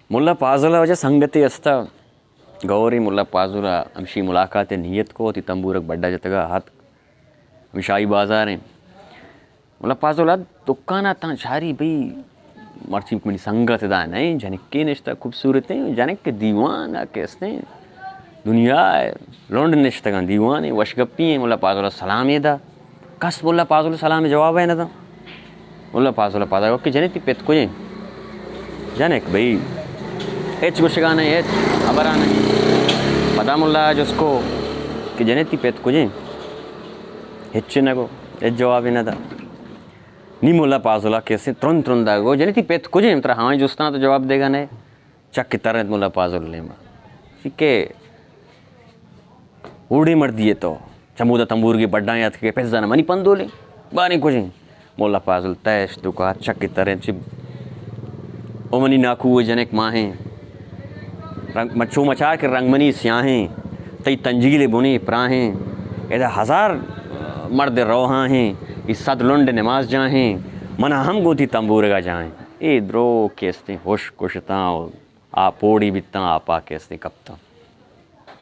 ملا پازل ءَ وجہ سنگتے استا، گوریں ملا پازل ءَ ہمشی ملاقات ءِ نیت کو، وتی تمبورک بڈا جتگا ہت، ہمشاہی بازار ایں۔ ملا پازل ءَ دکان ءَ تاں چاری بھئی مرچی منی سنگت ادا نئیں، جنکے نشتہ خوبصورتیں، جنک دیوان ءَ کہ استیں، دنیا ءِ لنڈ نشتگاں، دیوانے، وشگپی ایں۔ ملا پازل ءَ سلامے دا، کس ملا پازل ءِ سلام ءِ جواب ءَ نہ داں۔ ملا پازل ءَ پدا گو کہ جنک تئی پت کجیں؟ جنک بھئی ہچ گوشگا نئیں، ہچ ہبرا نئیں۔ پدا ملا ءَ جست کو کہ جنک تئی پت کجیں؟ ہچ نہ گو، ہچ جوابے نہ دا۔ نی ملا پازل ءَ کہ استیں ترند ترند ءَ گو، جنک تئی پت کجیں؟ ترا ہمائی جستاں تو جواب دیگا نئے۔ چک ترینت ملا پازل ءِ نیما۔ چی کہ اوڑے مردی ئے تو، چمودا تمبورگے بڈاں یات کہ پس زاناں منی پندولیں، باریں کجیں؟ ملا پازل تیش دکا چک ترینت چی، او منی ناکو جنک ماہیں، رنگ مچو مچار کہ رنگ منی سیاہیں، تئی تنجیل بنے پراہیں، ادا ہزار مرد روہاہیں، ای صد لنڈ نماز جاہیں، منا ہم گوں تئی تمبورگا جاہیں۔ اے دروگ کہ استیں، ہوش کشتاں و آ پوڑی بیتاں، آپا کہ استیں کپتاں۔